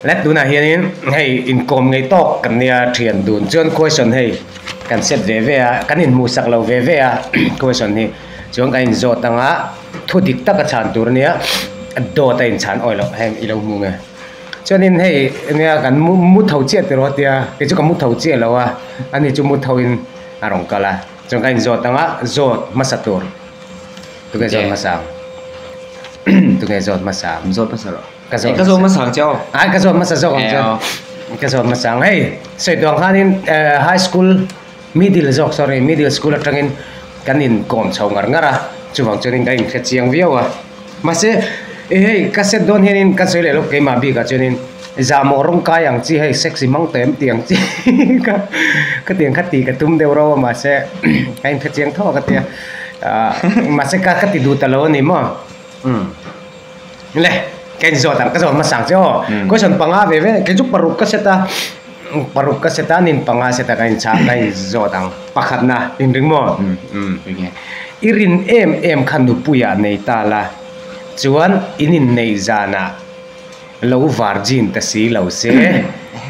Le tunah hianin hei inkawm ngei tawk kan nia thian dun chuan question hei kan set ve ve a kan inhmuhsak lo ve ve a question hi chuan kan inzawt anga thu dik taka chhan tur ania dawt a inchhan awi loh heng i lo hmu nge chuanin hei nia kan mu mu tho chiah tiraw tia kei chu ka mu tho chiah lo a ani chu mu tho in a rawn kal a chuan kan inzawt anga zawt hmasa tur tunge zawt hmasa ang tunge zawt hmasa ang. Zawt hmasa rawh. Ka zawt Ka zawt hmasa ang che aw. Ai ka zawt hmasa zawk ang che. Ka zawt hmasa ang. Hei sawi tuang khanin high school middle zawk sorry middle school atangin kan inkawm chho ngar ngar a chuvang chuanin ka inhre chiang viau a. Mahse e hei ka set dawn hianin ka sawi leh lawk keimah bikah chuanin zahmawh rawng kai ang chi hei sexy mang tawh em tih ang chi ka ka tiang kha tih ka tum deuh rauh a mahse ka inhre chiang tho a ka tia mahse ka ka ti duh ta lo a ni maw. Le ka inzawt ang ka zawt hmasa ang che aw question panga ve ve kei chu paruk ka set a paruk ka set a nin panga set a ka inchhang ka inzawt ang pakhatna inring maw i rin em em kha nupuiah nei ta la chuan in inneih zanah lo virgin ta si lo se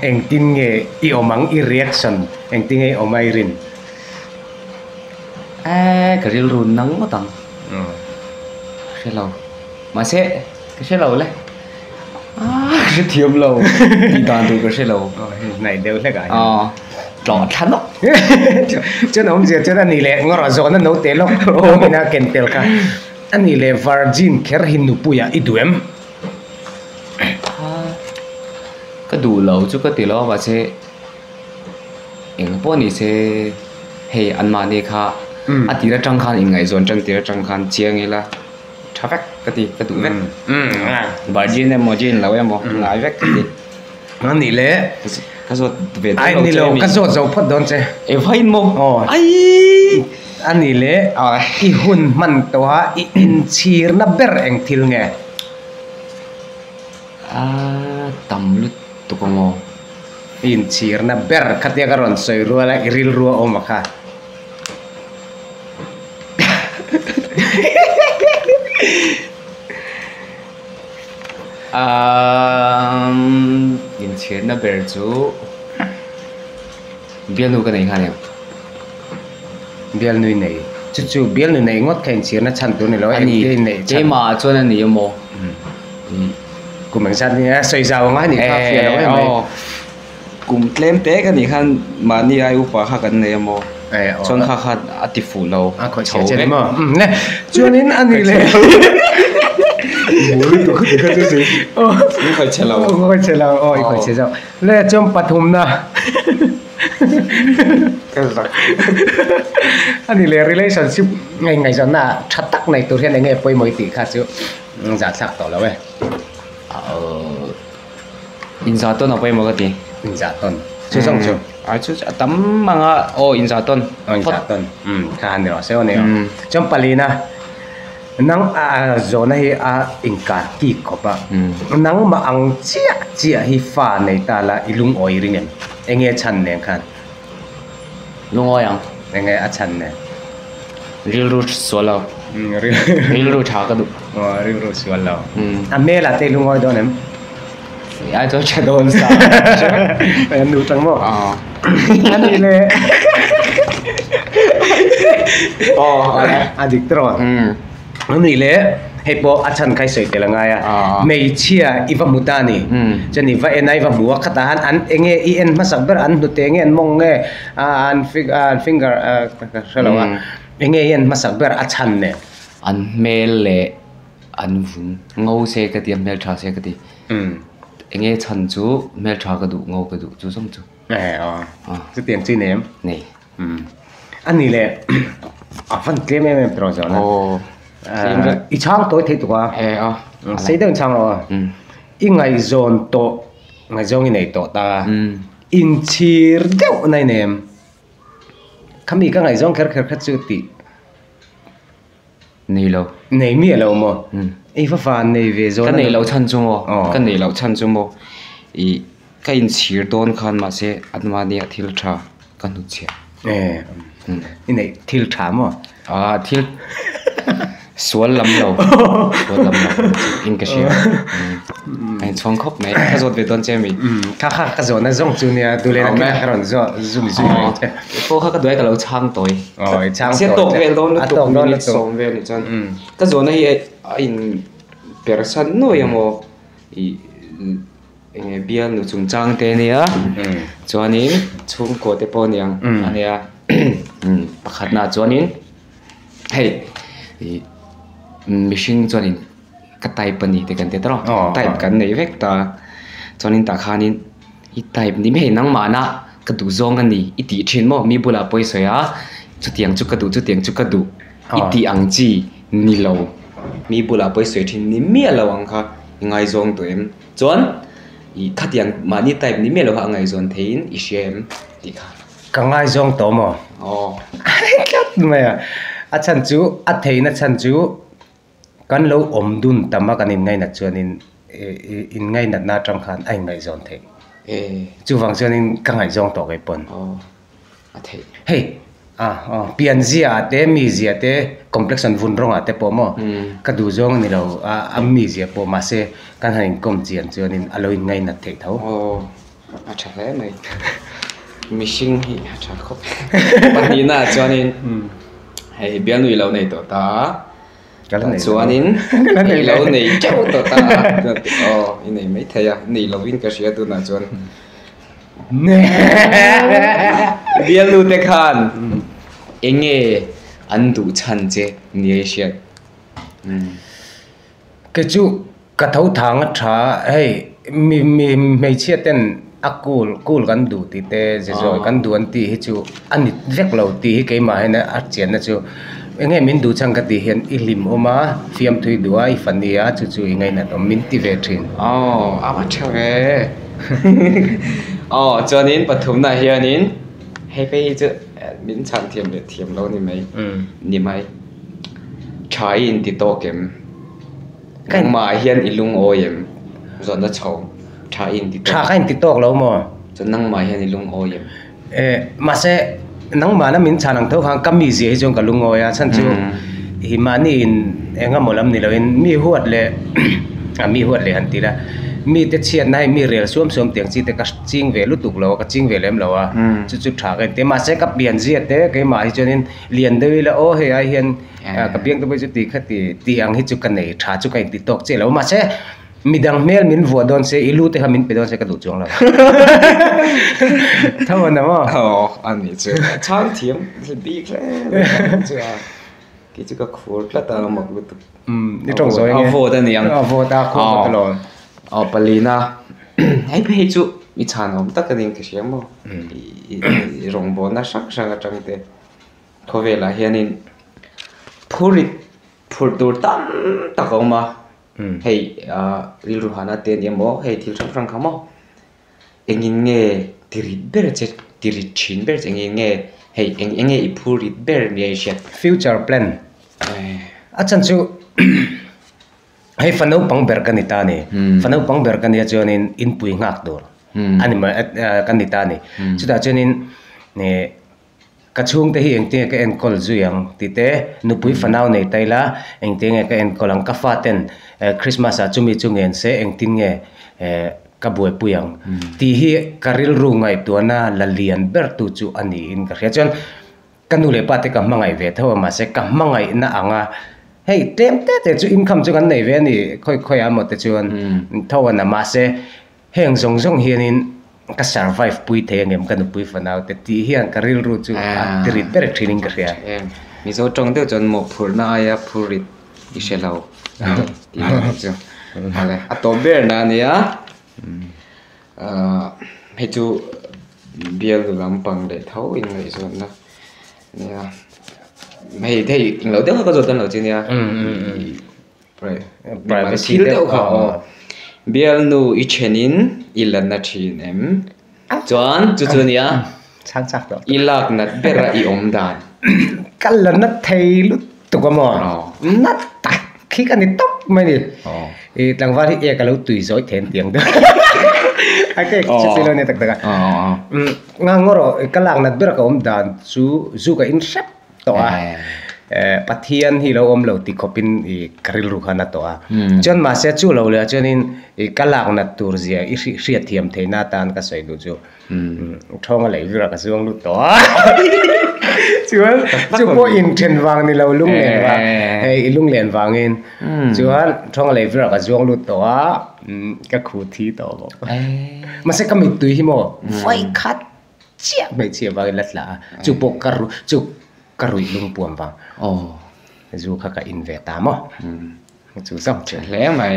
engtin nge i awm ang i reaction engtin nge i awm a i rin eh ka rilru nang ngawt ang hre lo mahse ka hre lo le ah ka hre thiam lo tih dan tur ka hre lo hnaih deuh hlek ah hian tlawh thla nawk chuan awmzia chuan ani leh ngawrh a zawhna no te lawk ina ken tel kha ani leh virgin kher hi nupui ah i duh em ka duh lo chu ka ti lo a mahse Eng pawh ni se hei anmahni kha a tir atang khan inngaihzawn tan tir atang khan chiang ila tha vek ka ti ka duh vek virgin emaw jean lo emaw ngai vek ka ti. A nih le ka zawt ve dawn lo che mi ka zawt zo phawt dawn che e vain maw aii a nih le i hun hman tawh a i inchhirna ber eng thil nge? A tam lutuk ang aw. I inchhirna ber khatia ka rawn sawi rual a i rilru a awm a kha. Umm inchhirna ber chu bialnu ka nei nghal em? Bialnu i nei. Chu chu bialnu nei ngawt kha inchhirna chhan tur ni lo a engtia i neih chhan. Keimah ah chuan a ni emaw. Kum engzat nge a sawi zau anga ni kha a fiah lo em mai. Kum tlem te ka nih khan mahni ai upa kha kan nei emaw chuan kha kha a ti fuh lo. A khawih chhe che ni maw? Le chuanin a ni le. I khawih chhe lo. I khawih chhe lo aw i khawih chhe zawk. Le chuan pathumna. A ni le relationship ngaihzawnna tha tak nei tur hian enge pawimawh i tih kha chu Zahthlak tawh lo e. Inzah tawn a pawimawh ka ti. Inzah tawn. Chu zawng chu. A chu a tam ang a aw inzah tawn. Aw inzah tawn. Kha han ni rawh se aw ni aw. Chuan palina nang a zawhna hi a inkar kik khawp a. Nangmah ang chiah chiah hi fa nei ta la i lungawi ring em? Enge chhan nen khan? Lungawi ang. Enge a chhan nen? Rilru sual lo. Rilru tha ka duh. Aw rilru sual lo. A hmel ah te i lungawi dawn em? Ai chuan tha dawn sa. An duh tang maw? Aw. A nih le. Aw. A dik tawh. A nih le hei pawh a chhan kha i sawi tel a ngai a, hmeichhia i va hmu ta a ni, chuan i va en a i va hmu a khatah han an eng nge i en hmasak ber an hnute nge an mawng nge an an finger ka hre lo a, eng nge i en hmasak ber a chhan nen. An hmel leh an vun ngo se ka ti a hmel tha se ka ti, eng nge chhan chu hmel tha ka duh ngo ka duh chu zawng chu. Aw chutiang chu i nei em? Nei. A ni le a van tlem em em tawh zawh na. I chhang tawi thei tuk a. Sei deuh in chhang rawh a. I ngaihzawn tawh ngaihzawng i nei tawh ta a. Inchhir deuh na i nei em? Khami ka ngaihzawng kher kher kha chu tih. Nei lo. Nei miah lo maw? I va van nei ve zawn. Ka nei loh chhan chu maw? Ka nei loh chhan chu maw? I ka inchhir dawn khan mahse anmahni ah thil tha ka hnutchhiah. I neih thil tha maw? Ah thil. Sual lam lo, sual lam lo in ka hria. A inchhuang khawp mai. Ka zawt ve dawn che mi. Kha kha ka zawhna zawng chu nia duhlen a khin a ka rawn zawh zum zui mai che. Pawh kha ka duai ka lo chhang tawi. Aw i chhang tawi. A tawk vel dawn lutuk minute sawm vel ni chuan. Ka zawhna hi a in per san nuai emaw i enge bialnu chungchang te ania chuanin chhungkaw te pawh aniang ania pakhatnaah chuanin. Hei ih mihring chuanin ka type a ni te kan ti ta rawh type kan nei vek ta chuanin tah khanin i type ni mai nangmahna ka duh zawng a ni i tih thin maw mi bulah pawh i sawi a chutiang chu ka duh chutiang chu ka duh i tih ang chi ni lo mi bulah pawh i sawi thin ni miah lo ang kha i ngaizawng duh em chuan ih khatiang mahni type ni miah lo kha a ngaihzawn theihin i hria em tih kha. Ka ngaizawng tawh maw? Aw. Tlat mai a. A chhan chu, a theihna chhan chu kan lo awm dun tam a kan inngainat chuanin inngainatna atang khan a inngaihzawn theih. Chuvang chuanin ka ngaihzawng tawh kei pawn. Aw. A theih. Hei, a aw pianzia ah te mizia te complexion vun rawngah te pawh maw ka duh zawng a ni lo a a mizia pawh mahse kan han inkawm chian chuanin a lo inngainat theih tho. Aw. A tha hle mai. Mihring hi a tha khawp. Pahnihna ah chuanin hei bialnu i lo nei tawh ta a. Chuanin i lo nei teuh tawh ta a. Aw i nei maithei a, nei lovin ka hria tunah chuan. Bialnu te khan eng nge an duh chhan che nia i hriat? Kei chu Ka tho thang a tha hei mi mi hmeichhia ten a cool cool kan duh tih te ze zawi kan duh an tih hi chu a ni vek lo tih hi keimah hian a chianna chu eng nge min duh chhan ka tih hian i hlim awm a fiamthui duh a i fani a chu chu i ngainat awm min ti ve thin. Aw a va tha ve aw chuanin pathumna hianin hei phei hi chu min chhan thiam leh thiam lo ni mai ni mai tha i inti tawk em? Nangmah hian i lungawi em? Zawhna chho tha i inti tawk. Tha ka inti tawk lo maw? Chuan nangmah hian i lungawi em? Eh, mahse nangmahna min chhan ang tho khan ka mizia hi chuan ka lungawi a, chhan chu hi mahni in eng emaw lam ni loin mi huat leh a mi huat leh han ti la, mite chhiatna hei mi rel suam suam tiang chi te ka ching ve lutuk lo a, ka ching ve lem lo a, chu chu tha ka inti a, mahse ka pianzia te keimah hi chuanin lian deuh ila aw hei ai hian Ka biang te pawh chu ti kha ti tih ang hi chu ka nei tha chu ka inti tawk chiah lo mahse midang hmel min vuah dawn se i lu te kha min pe dawn se ka duh chuang lo. Tho an awm aw. Aw a nih chu chhang thiam bik hle mai chu a kei chu ka khur tlat a mak lutuk. I tawng zawi nge? A vawt a niang. A vawt a khur vawt alawm. Aw palina hei phei hi chu mi chhan awm tak a ni ka hria maw i rawngbawlna hrang hrang atang te. Khawvelah hianin phurit phurh tur tam tak a awm a, hei ah rilru hana te a ni emaw hei thil hrang hrang kha maw engin nge tirit ber che tirit thin ber che engin nge hei eng eng nge i phurit ber nia i hriat. Future plan a chan chu hei fa naupang ber ka ni ta a ni, fa naupang ber ka nia chuanin inpui nghak tur a ni mai ka ni ta a ni chutah chuanin ih. Ka chhungte hi engtinge ka enkawl zui ang tih te, nupui fanau nei ta ila engtinge ka enkawl ang, ka faten Christmas ah chumi chu ngen se engtin nge ka buaipui ang tih hi ka rilru ngaihtuahna la lian ber tu chu a niin ka hria. Chuan ka nu leh pa te ka hmangaih ve tho a mahse ka hmangaihna anga hei tlem te te chu income chu kan nei ve a ni khawi khawi ah emaw te chuan tho a na mahse Heng zawng zawng hianin ka survive pui thei angem ka nupui fanau te tih hian ka rilru chu a ti rit ber thinin ka hria. Mizo tawng deuh chuan mawhphurhna aia phur rit i hre lo tih ang chu. A tawp ber na ania hei chu bial lampang leh tho inngaihzawnna ania hei hei englo deuh kha ka zawt dawn lo che nia. Privacy deuh kha aw. Bialnu i thenin i la na thin em? Chuan chu chu nia i lak nat ber a i awm dan. Ka la na thei lutuk a maw? Na tak khi ka ni tawp mai ni. I tlangval hi e ka lo tui zawi then tiang deuh. A ke chu chu lo ni tak tak a. Nga ngawr aw ka lak nat ber a ka awm dan chu zu ka in hrep tawh a. Pathian hi lo awm lo ti khawpin i ka rilru khan a tawh a. Chuan mahse chu lo leh ah chuanin i ka lak nat tur zia i hriatthiam theihna atan ka sawi duh chu thawnga lei vir ah ka zuang lut tawh a. Chuan chu pawh inthen vang ni lo lunglen vang hei i lunglen vangin chuan thawnga lei vir ah ka zuang lut tawh a ka khuh thi tawh bawk. Mahse ka mittui hi maw vawikhat chiah hmeichhia vangin la tla a, chu pawh ka chu ka ruih lungpuam vang. Aw. Zu kha ka in ve ta maw? Chu zawng chu. Hle mai.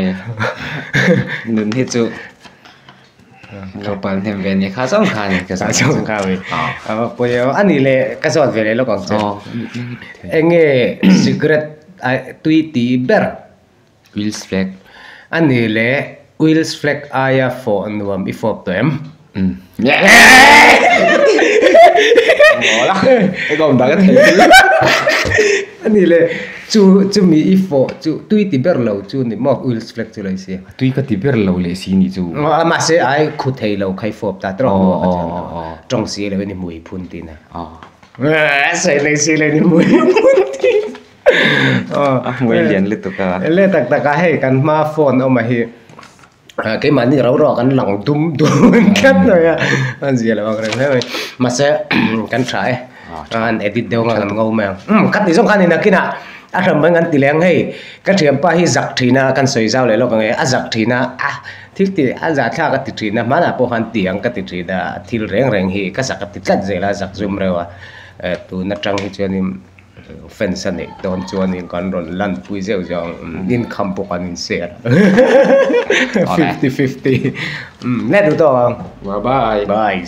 Nun hi chu lo pal hnem ve ni kha zawng kha ni ka zawng. Zawng kha ni. A va pawi em. A nih leh ka zawt ve leh lawk ang che. Eng nge cigarette tui ti ber? Wills flag. A nih leh Wills flag aia fawh nuam i fawp tawh em? Umm. Mawl a, i kawm dak a thei thil. A nih leh chu chumi i fawh chu tui ti ber lo chu ni maw Wills flag chu lo i si. Tui ka ti ber lo leh si nih chu. Mahse ai khu thei lo kha i fawp ta tawh maw ka chuan tawng si lo in i hmui phun tihna. Sawi leh si lo in i hmui phun tihna. A hmui lian lutuk a. Le tak tak a hei kan hma phone awm a hi keimahni ro ro kan lang dum dum tlat mai a a zia lo ang reng hle mai mahse kan tha e an edit deuh anga kan ngo mai ang umm ka ti zawng khan in nakinah a hram mai kan ti leng hei ka thianpa hi zak thin a kan sawi zau leh lawk ang e a zak thin a a thil ti a zahthlak a ti thin a hmanah pawh khan ti ang ka ti thin a thil reng reng hi ka zak a ti tlat zel a zak zum reuh a tun atang hi chuanin. Fans a neih dawn chuanin kan rawn lan pui zeuh zeuh ang income pawh kan in share 50-50 let duh tawk ang bye bye bye.